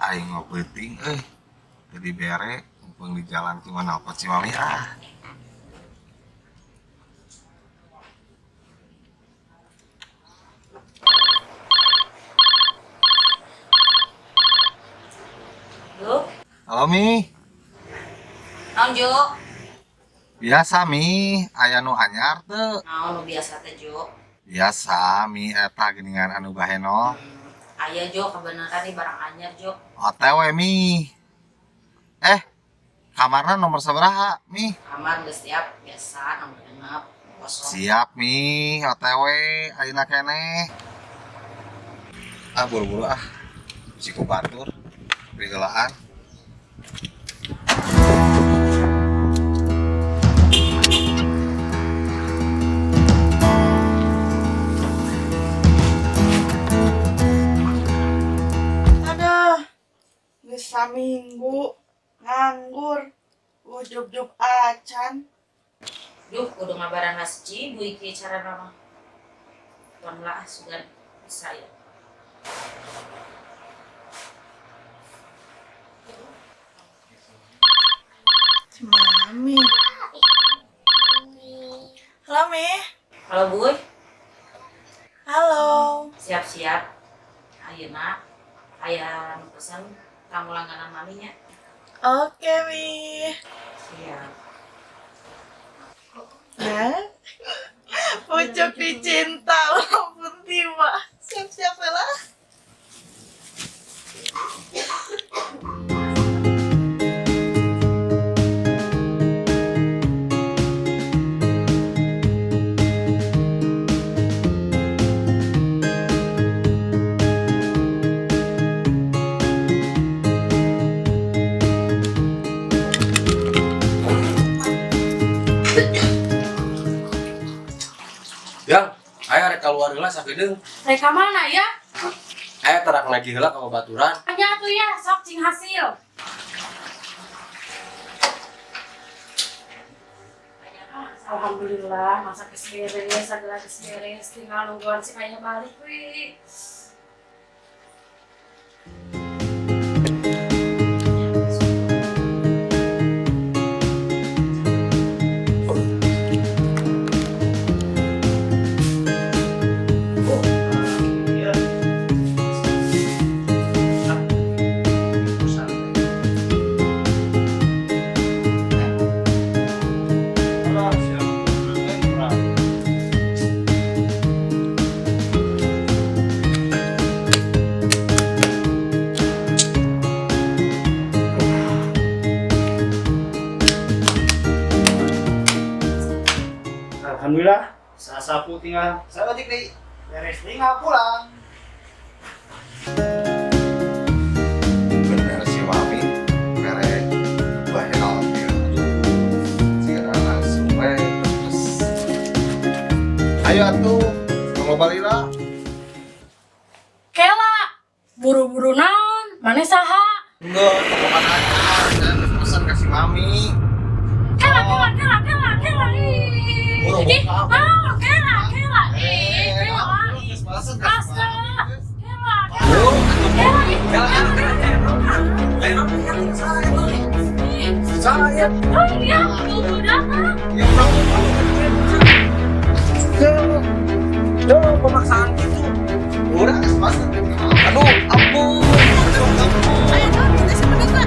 Aing mah peuting euy. Teu dibere mumpung di jalan cuma nelpon si Mami ah. Duh, Halo Mi, naon Jo? Biasa Mi, aya nu anyar teu? Naon nu biasa teh Jo? Biasa Mi eta geuningan anu bahenol. Aya Jo, kebenaran nih barang anyar Jo. OTW Mi. Eh, kamarna nomor sabaraha Mi? Kamar geus siap biasa nomor genep kosong. Siap Mi, OTW ayeuna keneh. Ah buru-buru ah. Bisi ku batur. Beri heulaan. Aduh, geus saminggu nganggur, ujub-jub acan. Duh, kudu ngabaran si Cibu iki carana mah. Pon lah sugan bisa ya. Si Mami. Halo, Mi. Halo Buy, Halo. Siap-siap. Ayeuna aya nu pesen tamu langganan maminya. Oke, Mi. Siap. Nah, pucuk dicinta walaupun tiba. Siap-siap lah. Yang, aya rek keluar heula sakedeung. Rek ka mana ya? Aya terak nagih heula ka babaturan. Anya tuh ya, sok cing hasil. Alhamdulillah, masak geus beres, segala geus beres, tinggal nungguan si ayah balik wih. Alhamdulillah, sasapu tinggal saeutik deui. Beres tinggal pulang. Bener si Mami mere bahenol ieu. Aduh, sigana langsung we terus. Ayo atuh, tong loba lila. Kela, buru-buru naon, mana saha? Enggak, temukan aja. Saya geus pesen ka si Mami. Kela, kela, kela, kela, kela, ih. Buru, Ih, buka. naon, kela, kela, ih, kela, Geus pesen ka si Astaga, Mami. kela, kela, kela, ih, Kela, kela, kela. Saya. Oh iya, tunggu datang. Ya, bro. Yo, pemaksaan gitu. Urang geus pesen. Aduh, ampun. Ayo, dong, kita sebentar.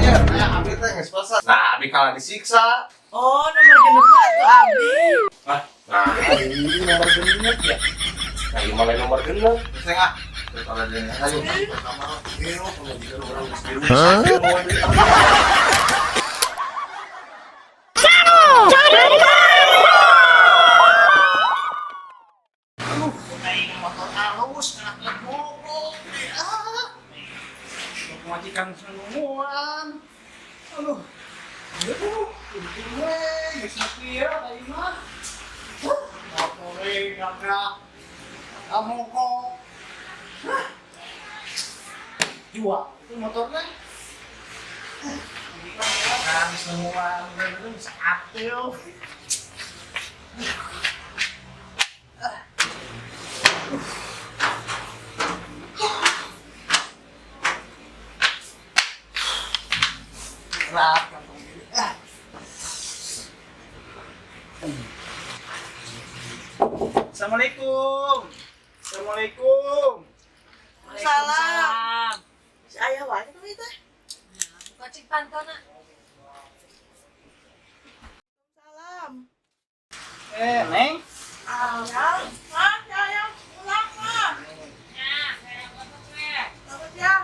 Iya, aya abi teh geus pesen. Nah, abi kalah disiksa. Oh, nomor genep mah atuh abi. Ah, nah, ini nomor genep ya. Nah, ini malah nomor genep. Geus ah. Daripada dia ayo ke kamar. Gero, pemajikan orang geus geus. Mau beli apa? Aduh, aing motor halus kena mogok deh ah. Pemajikan senunguan. Aduh. Aduh, untung we geus nepi ya aing mah. Motor we gagak. Mogok. Hah. Jual itu motornya. Kan semua bener sakit. Berat kantong ini. Ah. Assalamualaikum. Assalamualaikum. Salam. Si ayah wae tuh teh. Buka cik pantona. Salam. Neng. Ayah, mah, ya ayah, pulang mah. Ya, saya kotok we. Takut ya.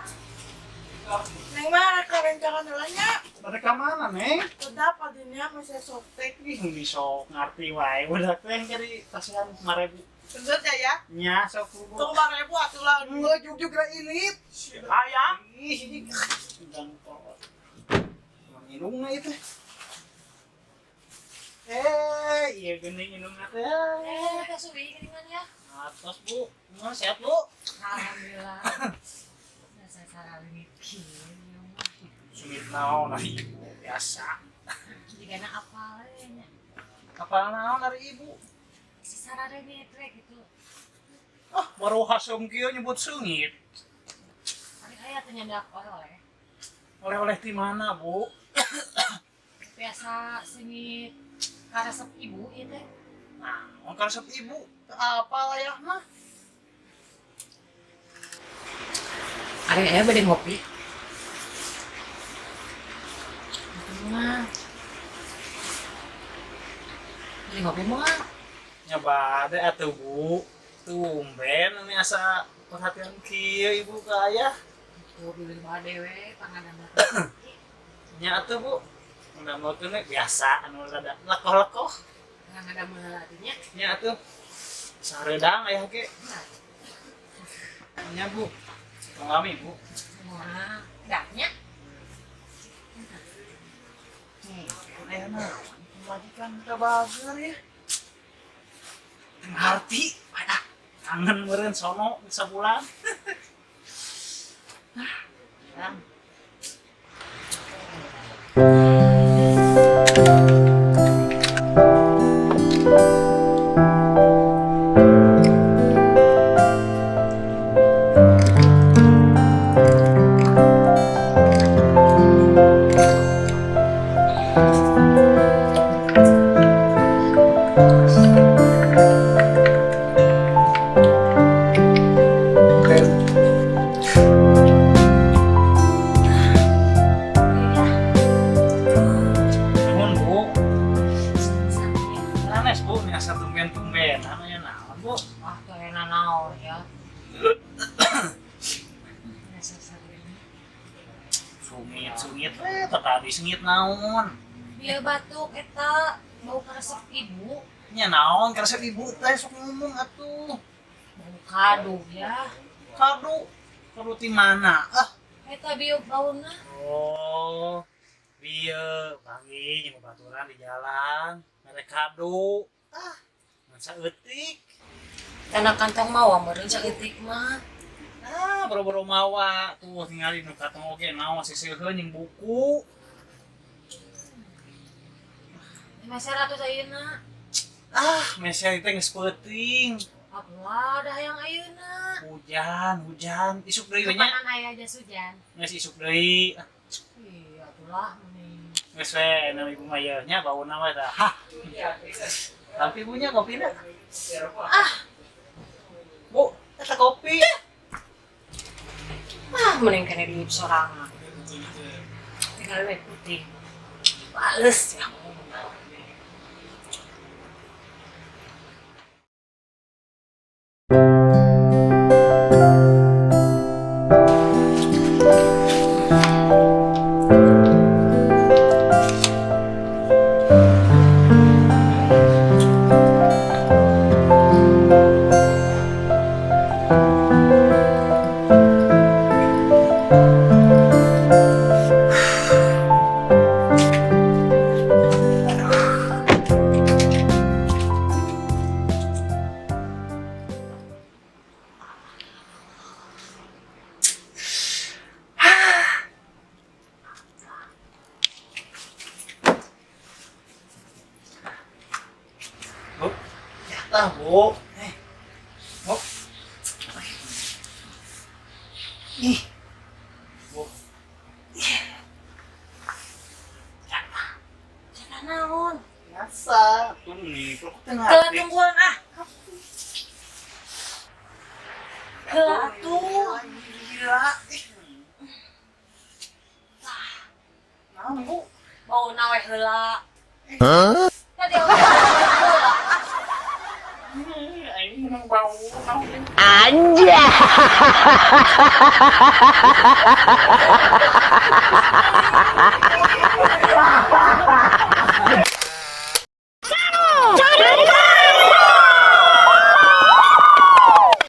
Neng mah reka rencangan heula nya. Mereka mana, Neng? Udah padinya masih softek. Ih, bisa ngerti wae. Udah teh jadi kasihan 5.000. Bener ya ya? Nya sok bu. Tunggu 5.000 atuh lah. Enggak juga ilit. Ayah. Ih, ini udang kolot. Emang indungna itu. Iya geuning indungna teh. Teh suwi geuningan ya. Atos, Bu. Gimana sehat, Bu? Alhamdulillah. Dasar saraleungit kieu. Sungit naon ari ibu biasa. Jigana apal we nya. Apal naon ari ibu? Si saraleungit we gitu. Ah, baru hasem kieu nyebut seungit. Ari aya teh nyandak oleh-oleh. Oleh-oleh ti mana, Bu? Biasa seungit karesep ibu ieu teh. Nah, karesep ibu teu apal ayah mah. Ari aya bade ngopi. Mah. Bade ngopi mah. Nya bade atuh, Bu. Tumben ini asa perhatian kieu ibu ke ayah. Tuh bilih bade we pangadamel. Nya atuh, Bu. Ngadamelkeun we biasa anu rada lekoh-lekoh. Pangadamel atuh nya. Nya atuh. Sareudang ayah ge. Nya, Bu. Tong lami, Bu. Wah, dapnya. Nih, ayah naon pamajikan teu bager ya. Ngarti, ah, kangen meureun sono sabulan. Ah, ya. Nuhun, Bu. Sanes, Bu, nih asa tumben-tumbenan aya naon, Bu? Wah, tuh enak naon ya. Dasar saraleungit. Sungit-sungit we teh tadi sengit naon? Bieu batuk eta bau karesep ibu. Nya naon karesep ibu teh sok ngomong atuh. Bau kado ya. Kado. Kado ti mana? Ah. Eta bieu bauna. Oh. Bieu panggih jeung babaturan di jalan, mere kado. Ah, ngan saeutik. Kana kantong mawa meureun saeutik mah. Ah, boro-boro mawa. Tuh tingali nu kantong oge naon siseuheun jeung buku. Meser atuh ayeuna. Ah, meser teh geus peuting. Apalah dah yang ayeuna. Hujan, hujan. Isuk deui we nya. Kapanan aya jas hujan. Geus isuk deui. Iya atulah mending. Geus we na ibu mah ieu nya bauna we tah. Hah. Tapi ibunya kopina. Ah, Bu, eta kopi. ah mending kene diup sorangan. Tinggal we putih. Bales ya. Bu, jatah, Bu. Bu. Ih. Bu. Ih. Heula atuh. Gila. Ih. Naon, Bu? Bauna we heula. Tadi aku heula. Aing menang bau naon. Anjay.